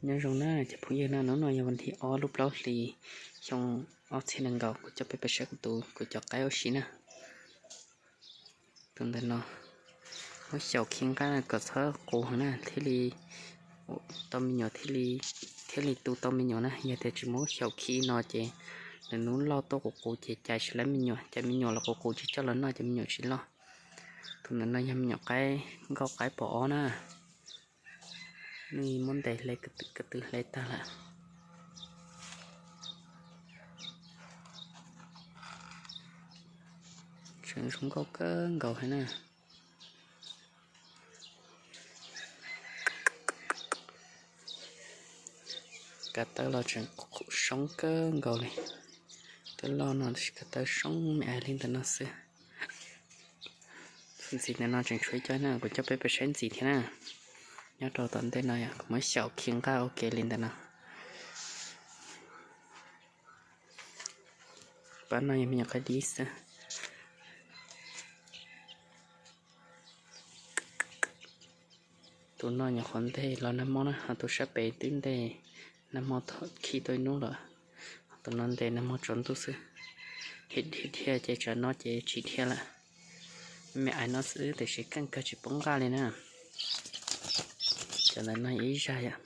Nyob zoo na cov phooj ywg na, hnub no yog vas thib ob lub plaub hlis xyoo ob txhiab nees nkaum, kuv coj peb pais saib kuv tus, kuv cov qaib ua si na. Tus ntawm no muab xyaum khi nqaj kom txhob qus heev na thiaj li tau me nyuam, thiaj li tu tau me nyuam na. Yog tias tsis muab xyaum khi no ces nws hnub loj tuaj qus qus ces cais tsis laib me nyuam, cais me nyuam los qus qus tsis coj los noj ces me nyuam tsis loj. Tus ntawm no yog me nyuam qaib nkauj qaib pos ob na. Nej muab ntes hle ko tw hle tag lawm. Tseem zoo nkauj kawg nkaus heev na. Ko taw los tseem soob kawg nkaus li. Twb loj no tab sis ko taw soob me ais li ntawm no xwb. Ntxiv ntawm no tseem tshuav ib co na, kuv coj peb pais saib ntxiv thiab na. Nyob rau tom ntej no yog kuv muab xyaum khi nqaj ua ke li ntawm no. Pab no yog me nyuam qaib dib xwb. Tus no nyuam qhuav ntes los nag hmo na, ho tus sab pem twb ntes nag hmo, khi tau ib hnub lawm. Tus no ntes nag hmo tsaus ntuj xwb. Dhia dhia ces tsam no ces tsis dhia lawm. Me ais no xwb tiam sis keej kawg tsis poob nqaj li na. Cov ntawm no ib zaj yom.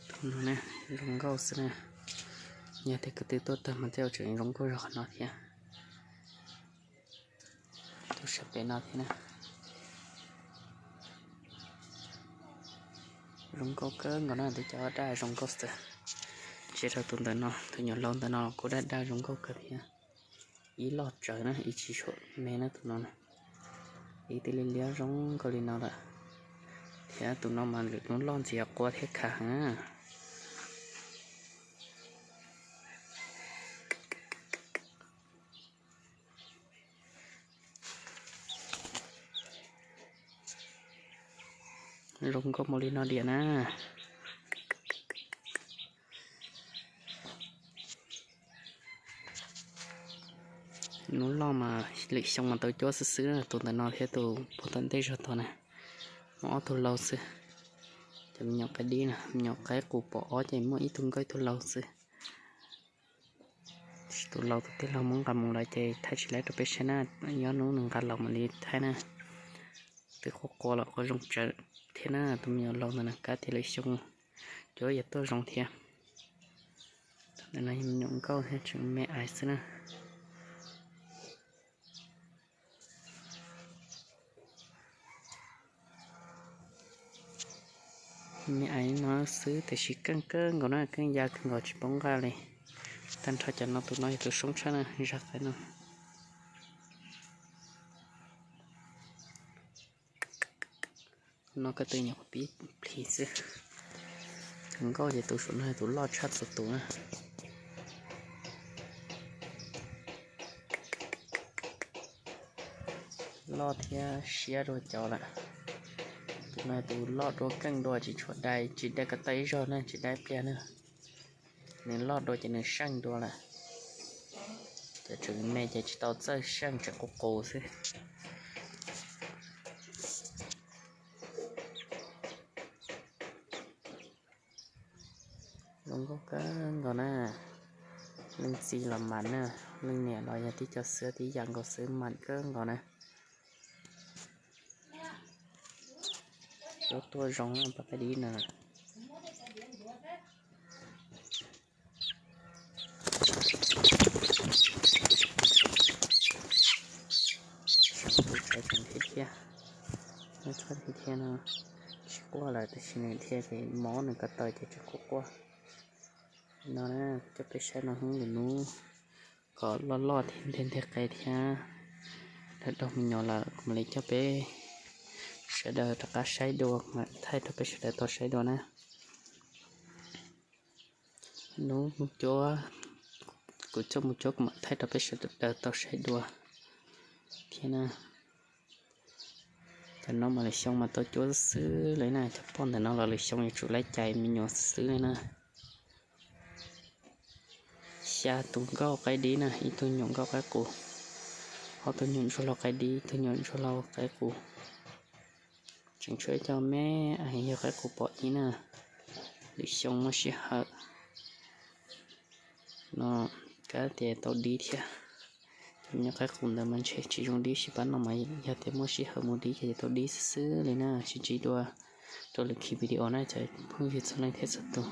Tus no zoo nkauj xwb na. Yog tias ko tw tuaj tag mas tej zaum tseem zoo nkauj zog qhov no thiab. Tus sab pem no thiab na. Zoo nkauj kawg nkaus na, twb cov daj zoo nkauj xwb. Tsis rau tus ntawm no, tus nyuam laus ntawm no los kuj daj daj zoo nkauj kawg thiab. Ib loj tsawv na, ib tsis tshua me na tus no na. Ib tib li liab zoo nkauj li no lawm. Thiab tus no mas lwm hnub loj ntxiv qua thiab khav heev. Zoo nkauj mus li no diam na. Hnub loj mas lwm xyoo mas tau cuab xwb xwb, tus ntawm no thiab tus puag tom ntej zog tod na. Muaj ob tug laus xwb. Cov me nyuam qaib dib na, me nyuam qaib qus pom ob ces muaj ib tug nkauj ib tug laus xwb. Tus laus tus tij laug muab nqa mus lawm ces thaij tsis laib rau peb saib na, nyob hnub nws nqa los mam li thaij na. Twb qua qua los qua zoo tsawv thiab na, tus me nyuam laus ntawm no kav tias lwm xyoo cuab yuav tuaj zoo thiab. Tus ntawm no yog me nyuam nkauj thiab tseem me ais xwb na. Me ais no xwb tiam sis keej kawg nkaus na, keej ya kawg nkaus tsis poob nqaj li. Tag nrho cov no tus no yog tus soob tshaj na, zaj qaib no. No ko tw nyuam qhuav pib plhis xwb. Tus nkauj ces tus saum no tus loj tshaj txhua tus na. Loj thiab siab dua cov lawm. Tus no tus loj dua keej dua tsis tshua dai, tsis dai ko taw ib zaug na, tsis dai ib pliag na. Nws loj dua ces nws seej dua lawm. Cov tseem me ces tsis tau txawj seej, tseem qus qus xwb. Zoo nkauj kawg nkaus na. Leej txiv los mam na, leej niam los yog tib co xwb tib yam nkaus xwb, mam kawg nkaus na. Cuab tuaj zoo na, pab qaib dib no. Zoo nkauj tsawv thiab thiab. Nyob txhob thiab thiab no, tsis quaj lawm tab sis nws dhia ces mob nws ko taw ces tsis quaj quaj. No na, coj peb saib no hnub lwm hnub kom loj loj thiab nteg nteg qe thiab. Lawv daug me nyuam lawm kuv mam li coj peb sawv daws rov qab saib dua, kuv mam thaij rau peb sawv daws tau saib dua na. Hnub mus cuab, kuv coj mus cuab kuv mam thaij rau peb sawv daws tau saib dua thiab na. Cov no mas lwm xyoo mas tau cuab xwb li na, cov poj ntawm no los lwm xyoo yuav tsum laib cais me nyuam xwb li na. Xya tus nkauj qaib dib na, ib tug nyuam nkauj qaib qus, ob tug nyuam ntsuag hlau qaib dib, ib tug nyuam ntsuag hlau qaib qus. Tseem tshuav ib co me, yog qaib qus pom ib na, lwm xyoo muaj sij hawm no kab tias tau dib thiab. Cov me qaib qus ntawd mas ntshe tsis zoo dib, sib pab no mas yog tias muaj sij hawm mus dib ces tau dib xwb xwb li na. Sib ntsib dua rau lwm khi video na cov phooj ywg txhua leej thiab txhua tus.